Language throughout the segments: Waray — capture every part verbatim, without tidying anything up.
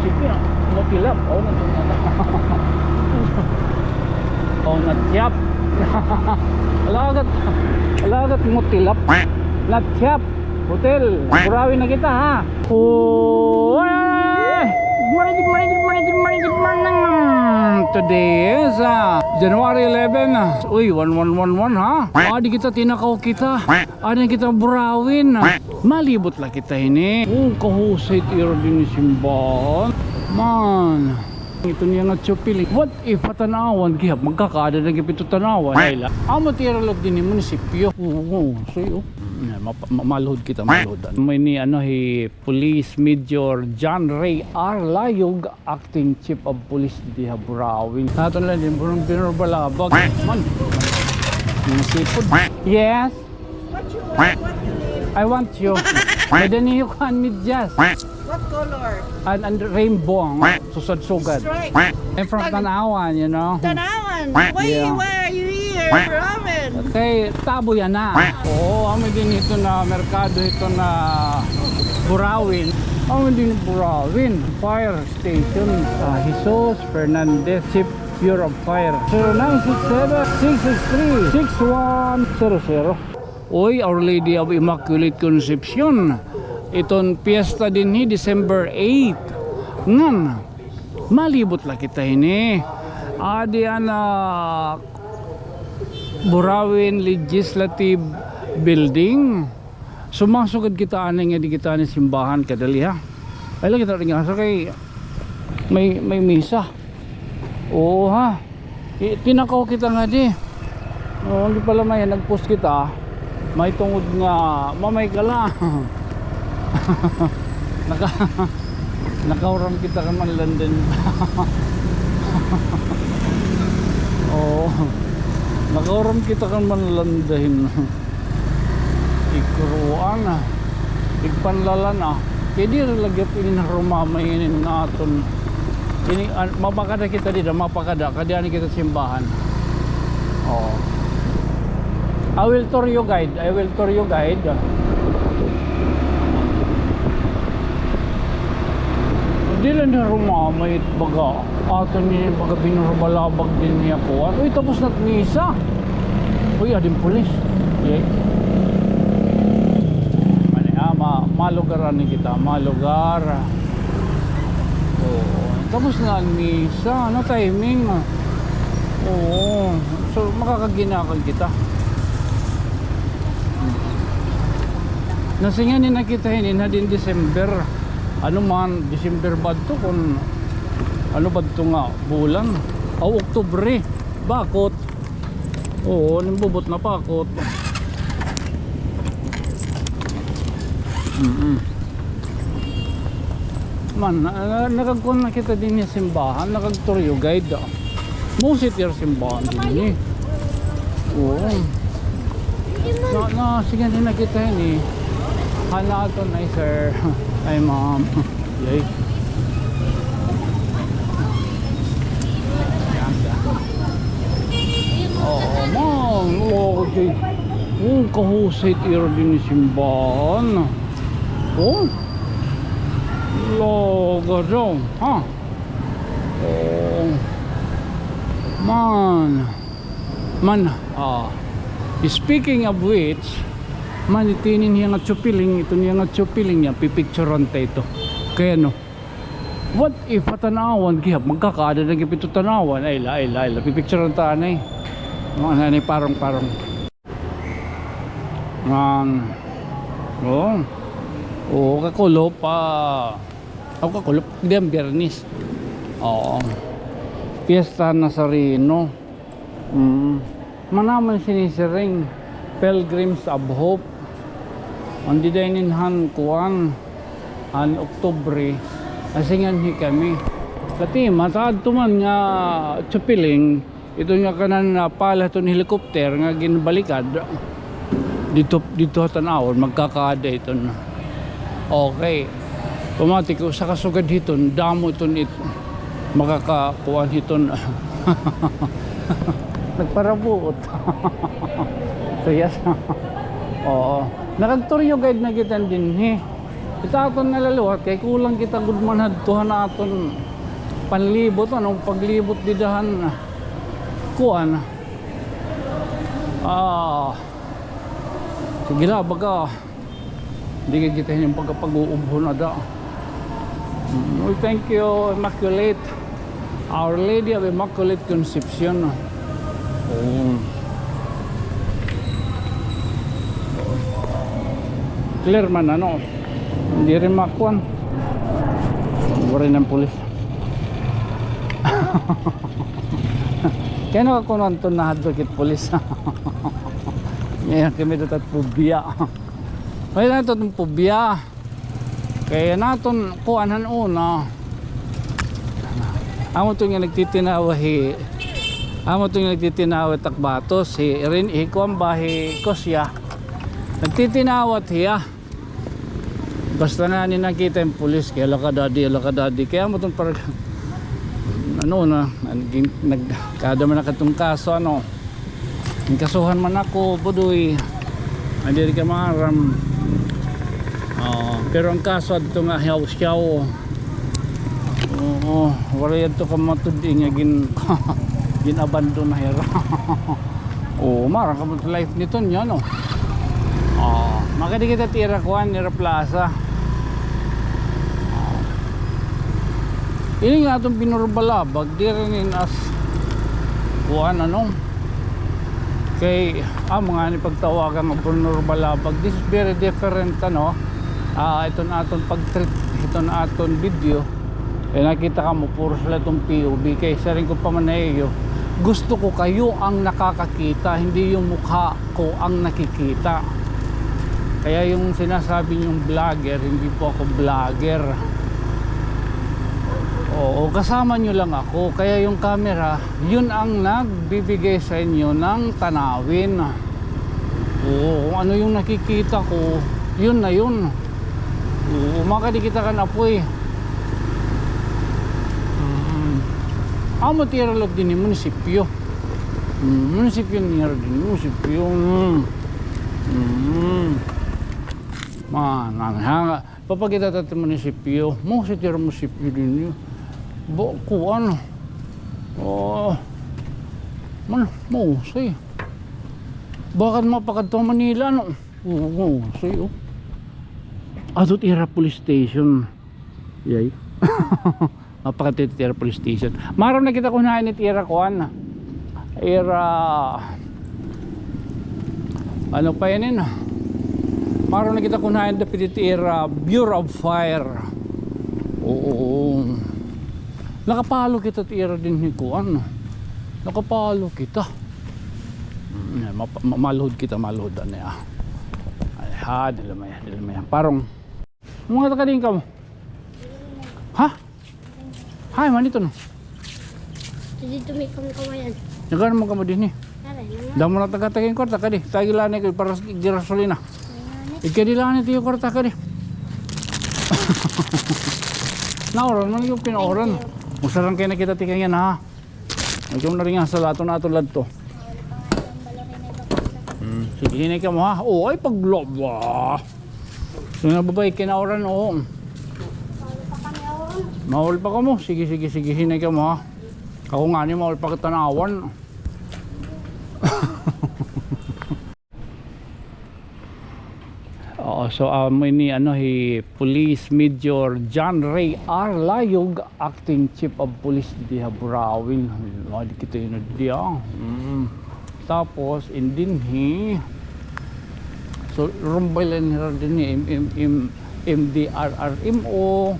Sige, mutilap. Oh, na, na, na. Oh, natyap. Alagat, alagat mutilap. Natyap. Hotel. Burawi na kita, ha? Oh, ay! Good morning, good morning, good morning, good morning, good morning. Today is, uh, January eleven. Uy, one one one one, ha? Adi kita, tinakaw kita. Adi kita burawin. Malibot la kita hini. Oh, kahusay it ira dinhi simbahan. Man. Ito niya nga Chupili. What if ha Tanauan gihap? Magkakaada na gihap ito Tanauan. Ay la. Amo it ira la dinhi munisipyo. Oo, oo. So, oh. Mm, ma-, ma-, maluhod kita, maluhod. May ni, ano, hi Police Major John Ray R Layog, Acting Chief of Police diha Burawi. Naton la din, burong binurbalabag. Man. Mga sipod. Yes. What you want? What you need? I want you. Pwede niyo kuhan medyas. What color? An, an rainbow, ang susad-sugad. Stripes. I'm from Tanauan, you know. Tanauan. Why, yeah, why are you here, Robin? Kay tabo yana. Oo, amo dinhi ito nga merkado ito nga Burawin. Amo dinhi Burawin. Fire Station, ah, Jesus Fernandez, Chief Bureau of Fire. Zero nine six seven, six six three, six one zero zero. Oy, Our Lady of Immaculate Concepcion. Iton piyesta dinhi, December eight. Ngan, malibot la kita hini. Adi an, ah, Burawin Legislative Building. Sumasugad kita anay nga di kita anay simbahan kadali, ha. Ay la kita rin nga sa kay may, may misa. Oo, ha. I-, tinakaw kita nga di. Oo, di pala may nag-post kita. May tungod nga mamay ka la. Naka-, nakahuram kita kan Manlanden. Oo. Nakahuram kita kan Manlanden. Ikuruan, ah. Igpanlalan, ah. Kay diri la gihap ini narumamay ini nga aton. Ini, ah, mapakada kita dida, mapakada. Kadi ani kita simbahan. Oh. I will tour you guide. I will tour you guide. Diri la narumamay it baga. Ato ni baga binurbalabag dinhi nga kuan. Uy, tapos na it misa. Uy, adin pulis. Yay. Mali, ah, ma-, malugar ani kita, malugar. Oo. Tapos na an misa. Ano timing? Oo. So, makakaginakal kita. Nasingan ni nakita hini na din December. Ano man, December ba adto kun ano ba adto nga bulan? Aw, Oktubre. Bakot. Oo, nimbubot na pakot. Mm-mm. Man, ah, nakagkuan na kita dinhi simbahan, nakag-tour you guide, ah. Mao it ira simbahan dinhi. Oo. Na, na, sige, di na kita ini. Hana ato na, sir. Ay, ma'am. Yay. Oo, ma'am. Oo, okay. Oh, kahusay it ira dinhi simbahan. Oh. Loga daw, ha? Oh. Man. Man, ah. Speaking of which, man, ito ini niya nga tsupiling, ito niya nga tsupiling niya, pipicturan ta ito. Kay ano, what if ha Tanauan gihap, magkakaada na gihap ito Tanauan. Ay la, ay la, ay la. Pipicturan ta anay. Mga nanay, parong, parong. Ang, oo. Oo, kakulop, ah. Aw, kakulop, di an Biyernes. Oo. Piyesta Nazareno. Mm. Manaman sinisiring, Pilgrims of Hope. An dida inin han kuan, han Oktubre, nasingan hi kami. Kati, mataad tuman nga tsupiling, ito nga kanan na pala iton helicopter nga ginbalikad. Dito, dito ha Tanauan, magkakaada iton. Okay. Pamati ko, usa ka sugad hiton, damo iton it-, makakakuan hiton. Nagparabuot. Tuyas. Oo. Nakag-tour you guide na kita dinhi. Kita aton na la liwat kay kulang kita gud man hadto han aton panlibot, ano, paglibot dida han kuan. Ah, sige la, baga di kay kita hin pagkapag-uubhon ada. Mm, we thank you, Immaculate. Our Lady of Immaculate Conception. Oo. Clear man, ano? Diri makuan. Waray na pulis. Kay nakakuan to, nahadlok it pulis. Ngayon kami dapat pubiya. May na ito itong pubiya. Kay naton kuan han una. Amo to nga nagtitinawa hi, amo to nga nagtitinawa takbatos, hi Rin, hi kuan ba, hi Kosya. Nagtitinawat hiya. Basta nga ni nakita yung pulis, kay hala ka, daddy, hala ka, daddy. Kay amo tong parang, ano na, nag-, nagkada man na katong kaso, ano. Inkasuhan man ako, Budoy. Ay, diri ka maaram. Oo, pero ang kaso adto nga hiyaw-siyaw. Oo, waray adto ka matud-i nga gin-, gin-abandon na hira. Oo, maaram ka mo life nito niya, no? Oo, makadi kita tira kuan, nira plaza. Ini nga atong binurbalabag, diri nin as kuan, ano, kay, ah, mga ni pagtawagan nga binurbalabag. This is very different, ano, ah, iton aton pag-treat, iton aton video. Kay nakita ka mo, puro sila itong P O V. Kay siring ko pa man ha iyo, gusto ko kayo ang nakakakita, hindi yung mukha ko ang nakikita. Kaya yung sinasabi niyong vlogger, hindi po ako vlogger. Oo, kasama niyo lang ako. Kaya yung camera, yun ang nagbibigay sa inyo ng tanawin. Oo, kung ano yung nakikita ko, yun na yun. Oo, makadi kita kan apoy. Mm. Amo tira lot dinhi munisipyo. Mm, munisipyo nira dinhi, munisipyo. Mm. Mm. Man, man, ha, papakita ta it munisipyo. Mo si tira munisipyo dinhi. Bo, kuan. Oh. Man, mo si. Bakit mapakadto Manila, no? Oo, oo, say, oh. Adto it ira police station. Yay. Mapakadto it ira police station. Maaram na kita kun hain it ira kuan. Ira, ano pa yan, eh? Maaram na kita kun hain dapit it ira Bureau of Fire. Oo. Nakapalo kita it ira dinhi kuan. Nakapalo kita. Mm, mapa-, ma-, maluhod kita, maluhod ani, ah. Ay, ha, dili may, dili may. Parang, mga taga din kamo? Ha? Hay, man ito, no? Dito may pangkawayan. Nagano man kamo dinhi? Aray, mga Damo na taga-taga yung kwarta, kadi. Tagi lang ni ko para sa gasolina. Ikadi lang ni tiyo kwarta, kadi. Nauran man yung kinauran. Thank you. Usaran kayo na kita tika yan, ha? Ikaw na rin nga sa lato na ato ladto. Hmm, sige, hinay ka mo, ha? Oo, ay, paglaba. Yung nga babae, kinauran, oo. Mahal pa ka mo. Sige, sige, sige, hinay ka mo, ha? Ako nga ni, mahal pa ka tanawan. Oo, so, ah, amo ini, ano, hi Police Major John Ray R Layog, Acting Chief of Police didi ha Burauen. Ah, di kita yun na diya. Mm. Tapos, in dinhi, so, rumbay lang nira dinhi, M-, M-, M-, M D R R M O.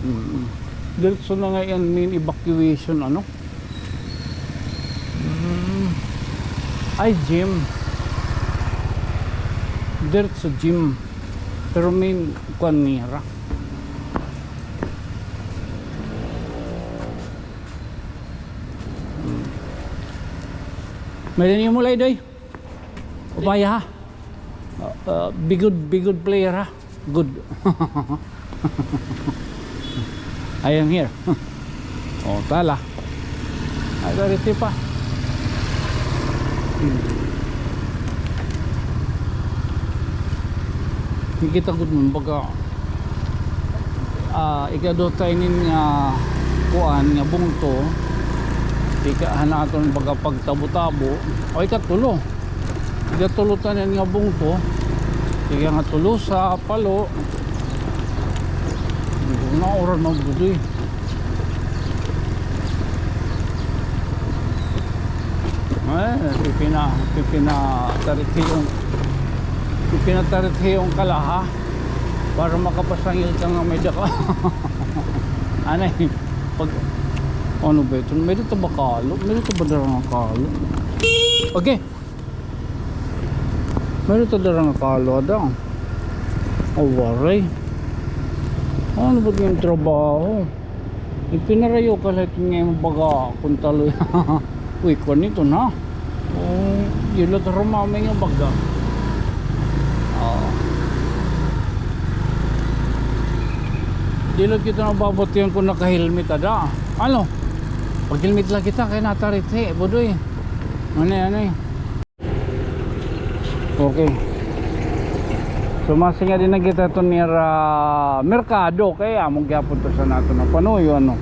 Mm. Diretso na nga yan, main evacuation, ano? Mm. Ay, gym. Diretso gym. Pero main kuan nira. Mm. May dani mo, Lay, doy? Upaya, ha? Uh, uh, be good, be good player, ha? Good. I am here. Oh, tala. Ay, kariti pa. Hmm. Nakita ko dun, baga, Ah, ikaduha ta inin nga kuan nga bungto. Ika han aton baga pagtabo-tabo. O, ikatulo. Ikatulo ta inin nga bungto. Ika nga tulo sa Palo. Nauran man, Budoy. Eh, pipina, pipinatarit hiyon. Pipinatarit hiyon ka la, ha? Para makapasangil ka nga may daka. Anay, pag, ano ba ito? May dito ba kalo? May dito ba dara nga kalo? Okay. May dito dara nga kalo, ada. O, waray. Ano ba yung trabaho? Ipinarayo ka la nga imo baga kuntaloy. Uy, kuan ito na. O, diri la ito harumamay nga baga. O. Diri la kita nababatian kon naka-helmet ada. Ano? Pag-helmet la kita kay natarit hi, Budoy. Anay, anay. Okay. So, masingadin na kita to nira merkado, kay amo gihapon to sa nato na panuyo, ano.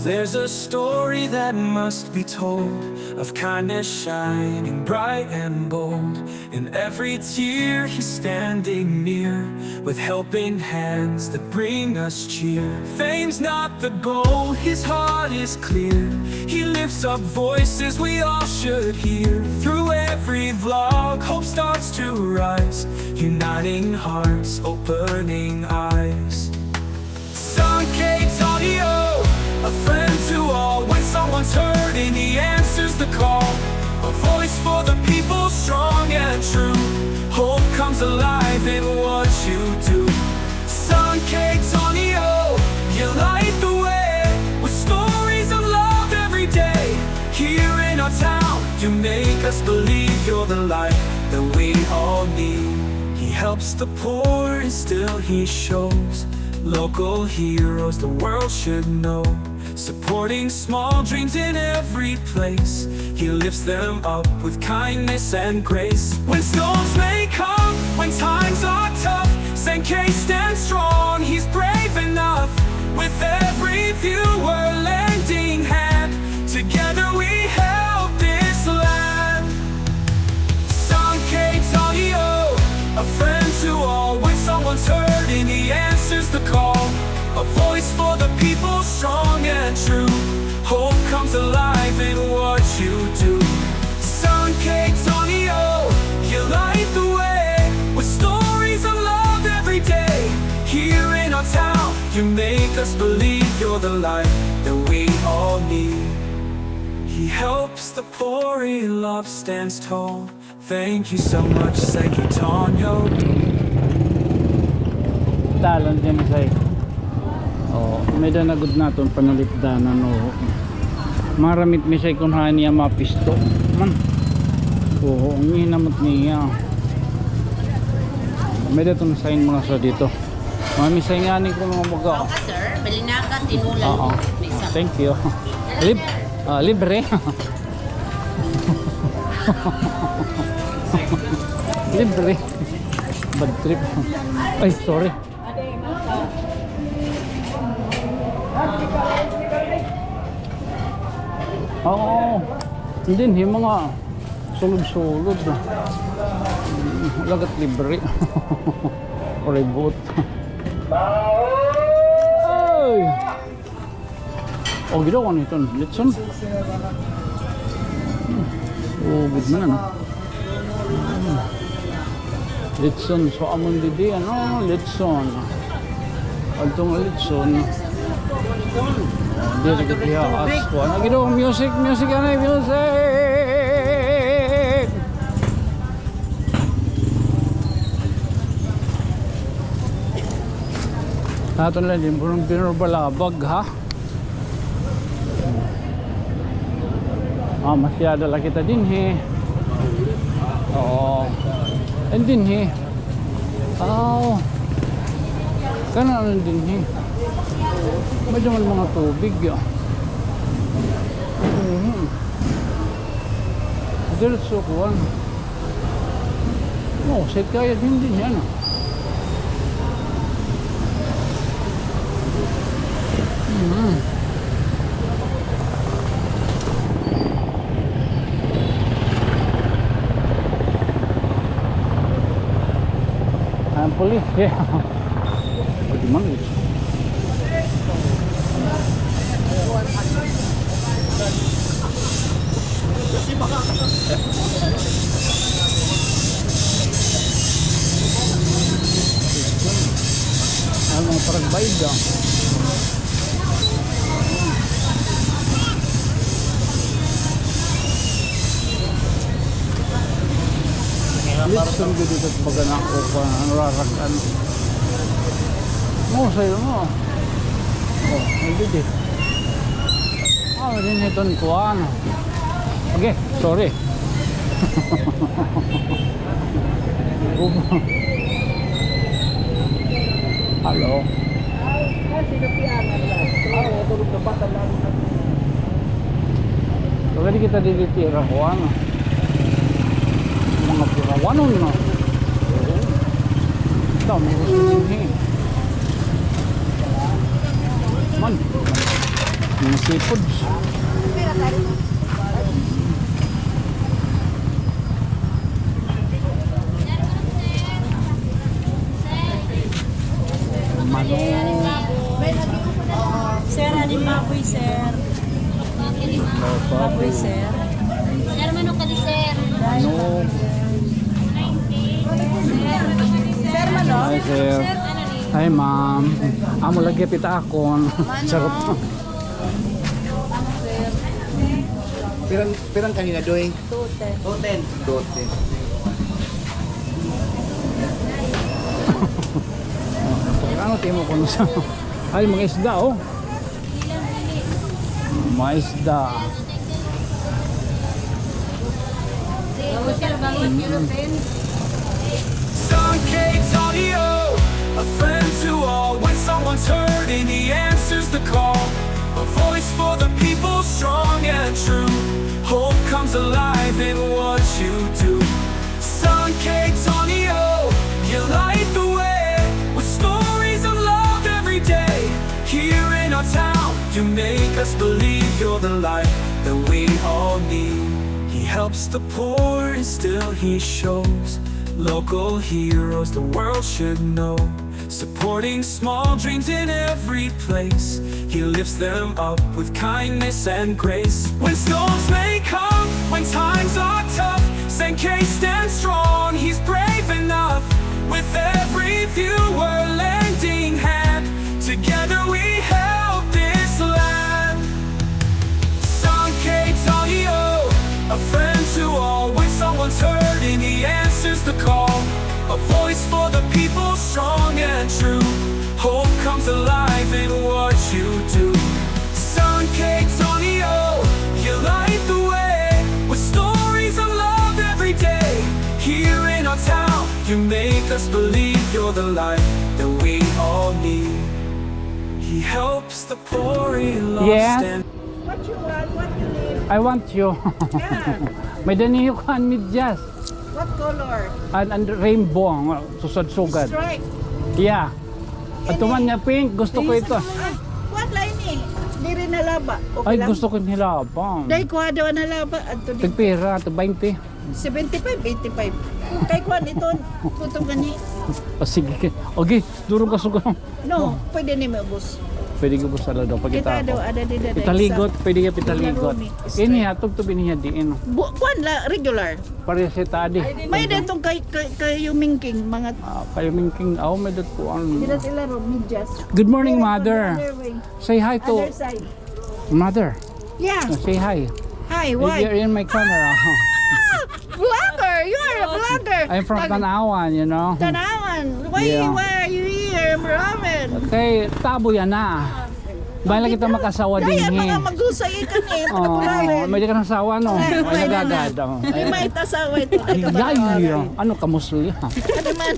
There's a story that must be told of kindness shining bright and bold. In every tear, he's standing near, with helping hands that bring us cheer. Fame's not the goal, his heart is clear. He lifts up voices we all should hear. Through every vlog, hope starts to rise, uniting hearts, opening eyes. Sankey Tonio, a friend to all. When someone's hurting, he answers the call. A voice for the people, strong and true. Hope comes alive in what you do. Sankey Tonio, you light the way with stories of love every day. Here in our town, you make us believe you're the light that we all need. He helps the poor and still he shows local heroes the world should know. Supporting small dreams in every place, he lifts them up with kindness and grace. When storms may come, when times are tough, Sankey stands strong, he's brave enough. With every viewer lending hand, together we help this land. Sankey Tonio, a friend to all. When someone's hurting, he answers the call. A voice for the people, strong and true. Hope comes alive in what you do. Sankey Tonio, you light the way with stories of love every day. Here in our town, you make us believe you're the light that we all need. He helps the poor, he love stands tall. Thank you so much, Sankey Tonio. Talan siya, Misay. O, may-ada na gud naton panalipdanan, o. Maramit, Misay, kun hain niya mapisto man. Oo, ang hinamot niya. May-ada ton sign mga sa dito. Mga Misay ngani ko mga baga. Sir, bili na ka, tinulang. Oo. Thank you. Lib-, ah, libre. Libre. Bad trip. Ay, sorry. Oo. Dinhi mga sulod-sulod. Lagat libre. Ribot. Ay! O, gid ako nito. Litson. Hmm. O, gid man, ano? Hmm. Litson. So, amon didi, ano? Litson. Adto nga litson. O, diri gid hiya as kuan. Ano gid ako? Music, music, ano, music! Aton la din, purong binubalabag, ha? Ah, masyada la kita dinhi. Oo. And dinhi. Aw. Kana an dinhi. May-ada man mga tubig, ya. Mhm. Diretso kuan. Oh, sa kaya hindi niya, no? Mm. Ang pulis, yeah. Pwede man eh. Ano, mga parang bayda. Lechon gud ito, baga na ako pa, ano, rarak, ano. Mo, sa'yo mo. Oh, ay, gud eh. Ah, din ito ni kuan. Okay, sorry. Hello. Pwede kita dili tira ko, ano? Mga pirawanon, no? Dami ko sa dinhi. Man, mga seafoods. Manok. Sir, ano yung baboy, sir? Baboy, sir. Sir, manok ka di, sir. Manok. Sir, manok. Hi, sir. Hi, ma'am. Amo lagi pita akon. Charot. Pirang, pirang kanina, Doy? Two ten. Two ten. Two ten. Ano, timo ko na sa, ay, mga isda, oh. Mga isda. Mm. Sun K Tonio, a friend to all. When someone's hurting, he answers the call. A voice for the people, strong and true. Hope comes alive in what you do. Sun K Tonio, you light the way with stories of love every day. Here in our town, you make us believe you're the light that we all need. He helps the poor and still he shows local heroes the world should know. Supporting small dreams in every place, he lifts them up with kindness and grace. When storms may come, when times are tough, Sun K stands strong, he's brave enough. With every viewer lending hand, together we help this land. Sun K Tonio, a friend to all. When someone's hurting, he answers the call. A voice for the people, strong and true. Hope comes alive in what you do. Sun K Tonio, you light the way with stories of love every day. Here in our town, you make us believe you're the light that we all need. He helps the poor, he lost. Yes. And what you want? What you need? I want you. Yeah. May-ada niyo kuan, medyas. What color? An, an rainbow, nga sugad-sugad. Stripe. Yeah. Ato man nga pink, gusto ko ito. Ah, kuan la ini. Diri na laba. Okay lang. Ay, gusto ko ini laba. Dai, kuha daw na laba. Adto di. Tagpira, to twenty. Seventy-five, eighty-five. Kay kuan ito, puto gani. O, sige. Okay, durong ka suga. No, pwede ni maubos. Pwede ko ubos ala daw. Kita daw, ada di da. Pitaligot, pwede ka pitaligot. Ini ha, tugtub ini ha diin. Kuan la, regular. Pareha sa tadi. May-ada iton kay, kay, kay Yumingking, mga. Ah, kay Yumingking, aw, may-ada kuan. Dida sila ron, medyas. Good morning, mother. Say hi to mother. Yeah. Say hi. Hi, why? You're in my camera. Ah! Vlogger! You are a vlogger! I'm from Tanauan, you know? Tanauan. Why, why are you here, Robin? Kay tabo yana. Bala kita makasawa dinhi. Daya, mga magusay ikan eh. Oh, may-ada ka na asawa, no? Ay, may-ada na. May-ada na. May asawa ito. Ay, ay, ano, kamusta? Ano man?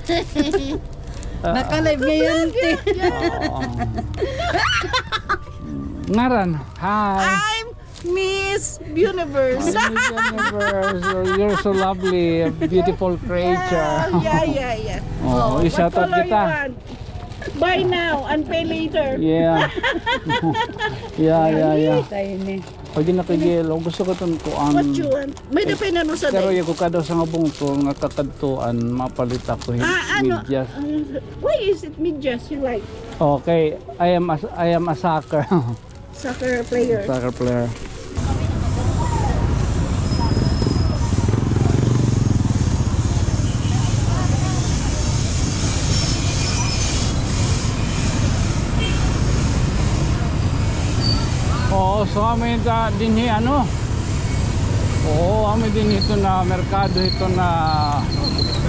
Naka-live ngayon, te. Oo. Ngaran, hi. I'm Miss Universe. Miss Universe, you're so lovely, beautiful creature. Yeah, yeah, yeah, yeah. Oh, i-shoutout kita. Buy now and pay later. Yeah. Yeah, yeah, yeah. Pwede na kay Gil. Gusto ko iton kuan. What you want? May dapay na no sa pero day. Pero yung kukado sa nga bungto nga kakadtuan, mapalit ako hin-, ah, ano? Medyas. Um, why is it medyas you like? Okay, I am a, I am a soccer. Soccer player. Soccer player. Oo, so amin ta dinhi, ano? Oo, amin dinhi iton nga merkado, iton nga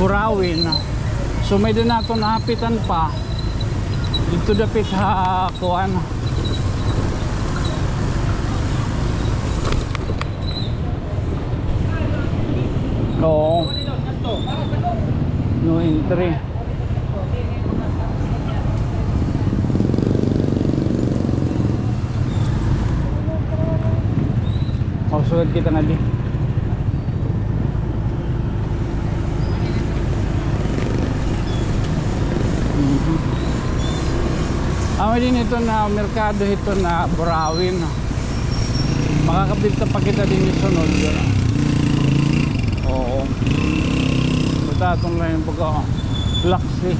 Burauen. So may-ada naton nahapitan pa. Didto dapit ha kuan. Oo. No entry. O, sulod kita ngadi. Mhm. Amo dinhi iton nga merkado, iton nga Burauen. Makakabit pa kita dinhi sunod. Oo. Basta aton lang yung pagka-, Black Sea.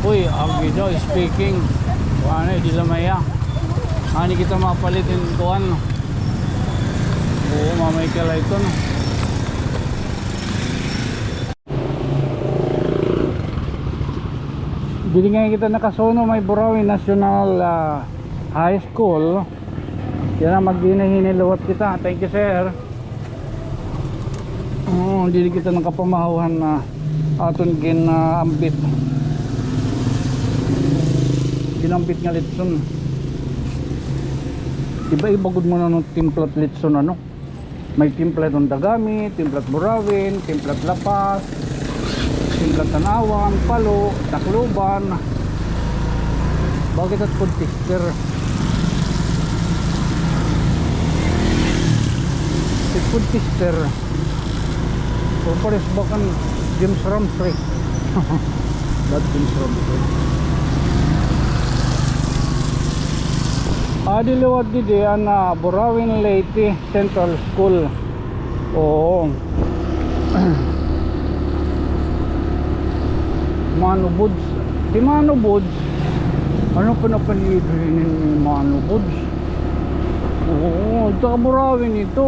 Uy, agi daw, speaking. Ano, di sa maya. Ani kita mapalit hin kuan. Oo, mamay ka lang ito, no? Diri ngay-an kita nakasuno, may Burauen National, ah, High School. Yana, maghinahinay liwat kita. Thank you, sir. Oo, diri kita nakapamahaw han aton gin, ah, ambit. Ginambit nga litson. Iba-iba gud man an timpla hit litson, ano? May timpla hit Dagami, timpla hit Burauen, timpla hit La Paz, timpla hit Tanauan, Palo, Tacloban. Bakit at food tester? Si food tester. Purpares ba kan James Ramsey? That James Ramsey. Adi liwat didi an, ah, Burauen Leyte Central School. Oo. Mano Bods. Si Mano Bods. Ano pa napalido ini ni Mano Bods? Oo, taga Burauen ito.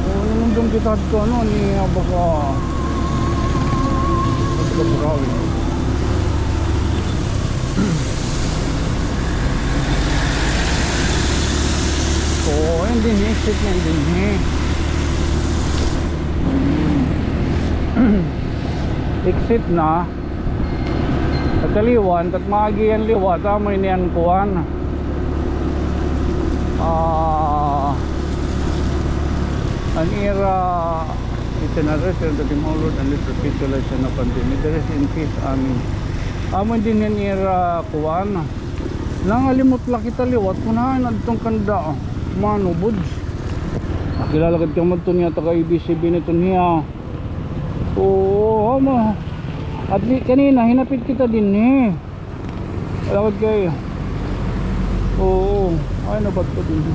Oo, nandun kita dito, ano, ni, ah, baka, taga Burauen. Oo, yun din, exit na yun din, eh. Exit na. Pagkaliwan, tat maagihan liwat, amo ini an kuan. Ah, an ira, ito na rin, pero dati maulod, an ito, pito lang siya na pandemic. Rest in peace, amin. Amo din an ira, kuan. Nangalimot la kita liwat, kun hain adton kanda, Mano Bods. Nakilala gad kamo adto niya, taga A B C B nito niya. Oo, amo. At di, kanina, hinapit kita dinhi. Lawad kay. Oo. Ay, nabat ko dinhi.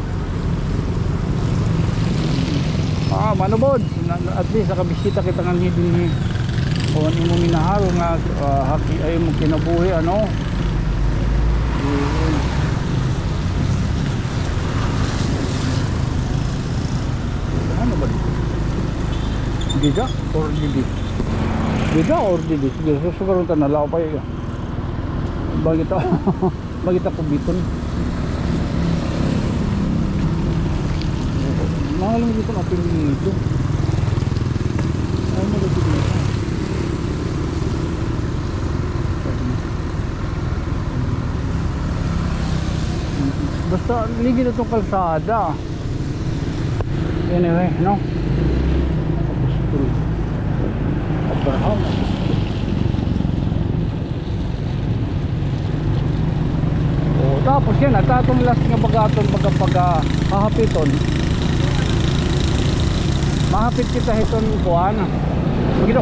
Ah, Mano Bods. Na, na, at least, nakabisita kita nganhi dinhi. O, an imo minahal nga, ah, haki, ay, imo kinabuhi, ano? Oo. Ano ba dito? Dida or didi? Dida or didi? Sige, susugaron ta na, law pa iya. Bakit ako, bakit ako biton? Mahal mo dito na pinili ito. Ay, mo dito dito. Basta, ligid itong kalsada. Anyway, no? Apostol. Abraham, apostol. Oo, Tapos yana, ito aton last nga baga aton pagka, pagka hahapiton. Mahapit kita hiton kuan. Magino.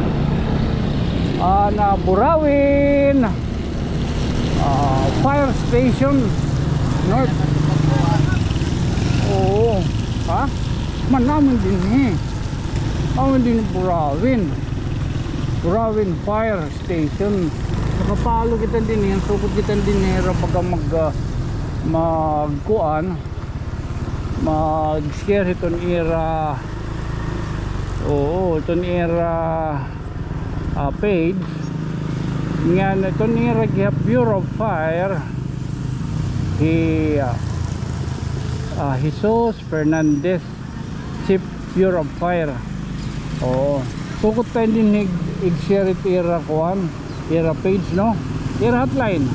Ah, na Burawin. Ah, Fire Station North. Oo. Ha? Man naman din eh. Amin din Burawin. Burawin Fire Station. Makapalo kita din eh. Sugod kita din eh. Pagka mag, ah, magkuan. Mag-share iton ira. Oo, iton ira, ah, page. Ngan iton ira gihap Bureau of Fire. Hi, ah, ah, Jesus Fernandez, Chief Bureau of Fire. Oo. Sugod ta din ig-, ig-share it ira kuan, ira page, no? Ira hotline.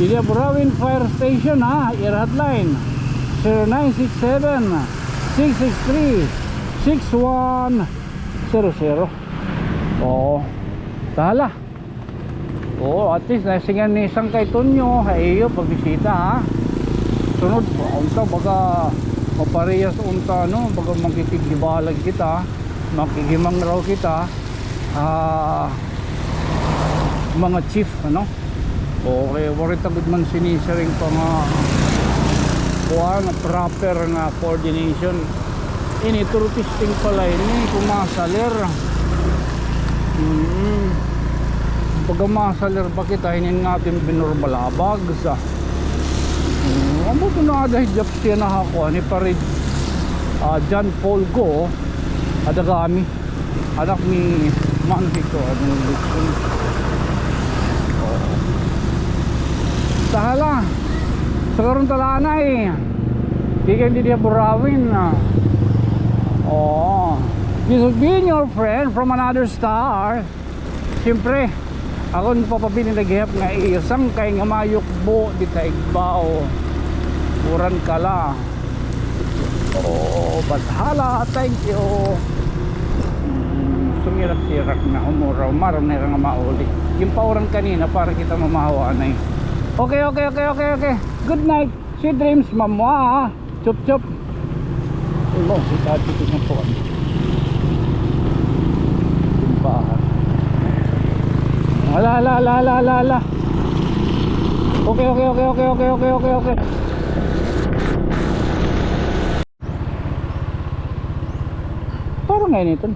Didi ha Burawin Fire Station, ha? Ira hotline. Zero nine six seven, six six three, six one zero zero. Oo. Tahala. Oo, at least nasingan ni Sangkay Tonyo ha iyo pagbisita, ha. Sunod, unta baga maparehas unta, no, baga makikighibalag kita, makighimangraw kita, ah, mga chief, ano. Okay, waray ta gud man sinisiring pa nga kuan, proper nga coordination. Ini, through testing pala ini, kung masalir. Mm. Pagka masalir ba kita, hinin nga atin binurbalabag sa. Mm, amo ito na ada hijab siya na ako, ni pare, ah, John Paul Go, ada kami. Anak ni Manhiko, ano yung gusto niya? Tahala. Sa karon talanay. Di kayo hindi diya Burawin, ah. Oo. This is being your friend from another star. Siyempre, ako ang papabilin na gihap nga iyo sangkay nga mayukbo di ta igbaw. Uran ka la. Oo, bathala, thank you. Mm, sumirak-sirak na, umuraw, maram na ira nga mauli. Ginpauran kanina para kita mamahawa anay. Okay, okay, okay, okay, okay. Good night. Sweet dreams, mamwa. Chup, chup. Imo, si Tati, ito na po. Simbahan. Ala, ala, ala. Okay, okay, okay. Para ngay-an iton.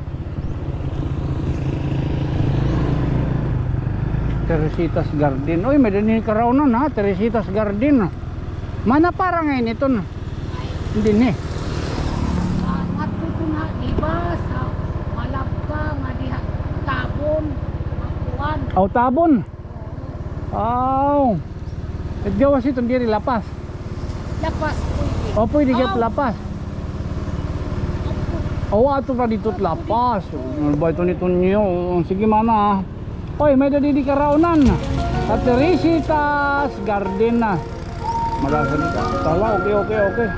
Teresita's Garden. Uy, may dinhi Caronan, ha? Teresita's Garden. Mana para ngay-an iton. Dinhi. Ngadto iton ha, di ba, sa Malabka nga diha, Tabon, Makuan. Aw, Tabon. Aw. It gawas iton diri La Paz. La Paz, pwede. O, pwede gihap La Paz. O, ato pa didto La Paz. Ano ba ito ni Tonyo? Sige, mana. Oy, may didi Caronan. At Teresita's Garden na. Malasa ni ka. Tala, okay, okay, okay.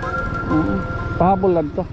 Mm. Pahabol lang to.